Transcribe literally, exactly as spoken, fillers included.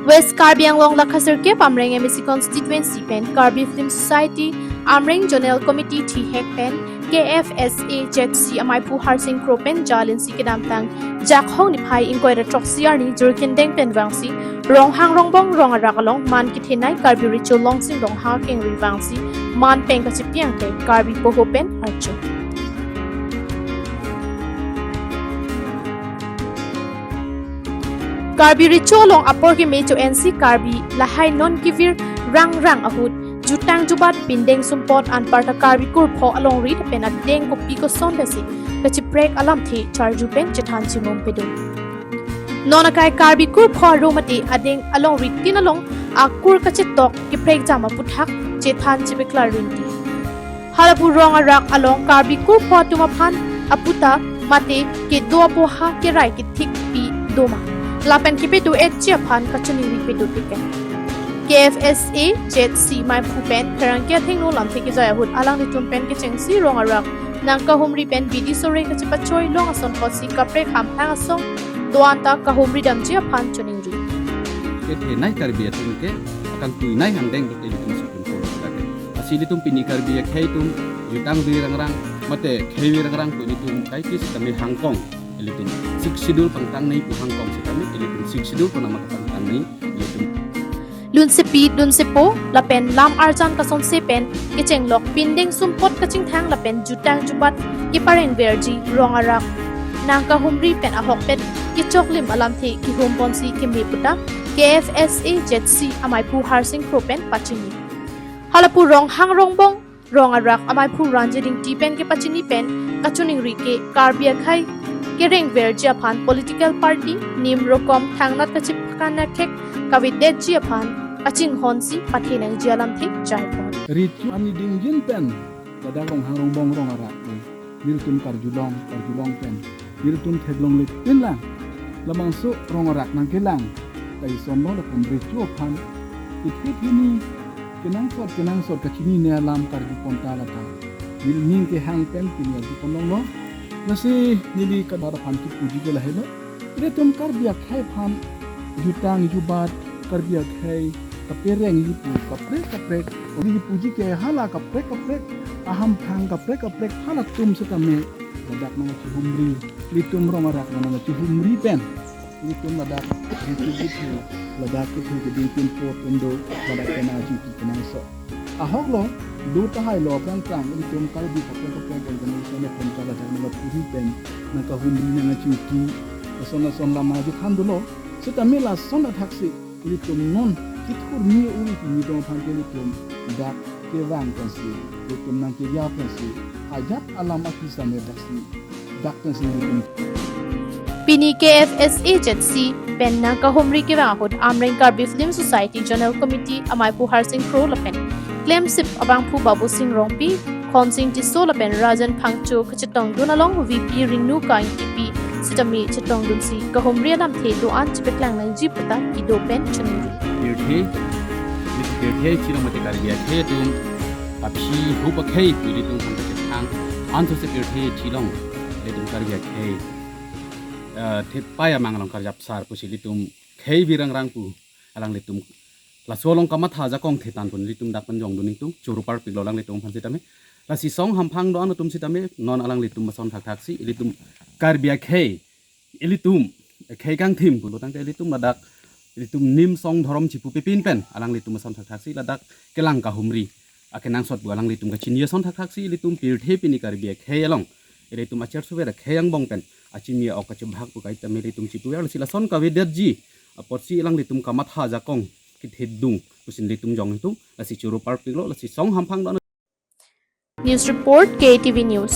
West Karbi Anglong Lakha Circle Amreng M A C Constituency pen Karbi Film Society Amreng Zonal Committee thihek pen K F S A Z C amaiphu Harsing Kro pen Jalinsi kedamtang Jakhong niphai ingkoi ra throksi arni Jurkindeng pen vangsi Ronghang Rongbong Rong Arak along man kethenei Karbi Recho Longsing Ronghang kengri vangsi man pen kachepi-ang ke Karbi poho pen archo. Karbi Recho along apor kemecho N C Karbi lahai non kevir rangrang ahut jutang jubat pindeng sumpot anparta Karbi kurpho alongri pen adeng kopi koson dasi kacheprek alamthe charju pen chethan chimum pedo. Non akai Karbi kurpho aro mate adeng alongri tin along akur kachetok keprek jam aputhak chethan chepeklar rinti. Halapu Rong Arak along Karbi kurpho atum aphan aputa mate kedo apoha kerai kethikpi doma lapen kepedo-etji aphan kachiningri pedo tiket. K F S A Z C maiphu pen pherangke athengno lamthe kejai ahut alanglitum pen kechengsi Rong Arak nangkahumri pen bidi sore kachepachoi long ason apotsi kaprek hamphang asong do-an ta kahumri damji aphan chiningri. Kethenei Karbi atum ke akangtuinei angdeng dote ilitum sukun polo lake. Lasi ilitum pini Karbi akhei atum jutang vi rangrang mate khei vi rangrang pu ilitum kaike sitame hangkong ilitum Sixth Schedule pangtangnei pu hangkong sitame ilitum Sixth Schedule pu nama pangtangnei ilitum. Lunsepi, lunsepo, lapen lam arjan kasonse pen kechenglok pindeng sumpot kachingthang lapen jutang jubat keparengverji Rong Arak nangkahumri pen ahokpet kechoklim alamthe kehumponsi keme puta K F S A Z C amaiphu Harsing Kro pen pachini. Halapu Ronghang Rongbong Rong Arak amaiphu Ranjit Ingti pen kepachini pen kachiningri ke Karbi akhei kerengverji aphan political party nim rokom thangnat kachipakana khek kavedetji aphan kachinghonsi pathenangji alamthe jaipon. Recho arni dingjin pen ladak Ronghang Rongbong Rong Arak pen nelitum karjulong karjulong pen nelitum theklongle pinlang. Labangso Rong Arak nangkelang kaisonlo lapen Recho aphan kethe theni kenangsot kenangsot kachinine alam karjupon ta lata neli ning kehang pen pini arjupon longlo. Lasi neli kadar aphan kipuji ke lahelo. Ilitum Karbi akhei aphan jutang jubat Karbi akhei kapereng ilipu kaprek kaprek. Neli puji ke hala kaprek kaprek ahamphang kaprek kaprek halatum sitame ladak nangkachihumri. Ilitum Rong Arak nangkachihumri pen ilitum ladak ilitum ilitum ladak ilitum keding pinpo atum do ladak kena juti kenangsot. Ahoklo do tahai lo prang prang ilitum Karbi kaprek kaprek organization atum ta ladak nangkapuri pen nangkahumri nangkachuti ason ason lama juthan dolo. Sitame lason athaksi ilitum non kithur ni uri kini dong aphan ke ilitum dak kevang pensi ilitum nangkeya pensi ajat alam akisame daksi dak pensi ilitum. Pini K F S A Z C pen nangkahumri kevang ahut Amreng Karbi Film Society Zonal Committee amaiphu Harsing Kro lapen klemsip abangphu Babusing Rongpi, Khonsing Tisso lapen Rajan Phangcho kachetongdun along V P Ringnu Kangkipi sitame chetongdunsi kahumri alamthe do-an chepeklang nangji puta kedo pen chiningri. Pirthe, pirthe chilong mate Karbi akhei atum aphi hup akhei pu ilitum aphan kachethang ansose pirthe chilong ilitum Karbi akhei, eh, thetpai amang along karjap sar pusi ilitum khei vi rangrang pu alanglitum laso along kamatha ajakong thetan pu nelitum dak pen jongdun nelitum choro parpiklo alanglitum aphan sitame. Lasi song hamphang do-an atum sitame non alanglitum ason thakthaksi ilitum Karbi akhei ilitum khei kangthim pulo tangte ilitum ladak ilitum nim song dhorom chipu pepin pen alanglitum ason thakthaksi ladak kelang kahumri akenangsot pu alanglitum kachini ason thakthaksi ilitum pirthe pini Karbi akhei along ilitum achersuver akhei angbong pen achimi ok kachebhak pu kaitame ilitum chipuver lasi lason kavedetji apotsi alanglitum kamatha ajakong kethedung pusi nelitum jong itum lasi choro parpiklo lasi song hamphang do-an. News report, K T V News.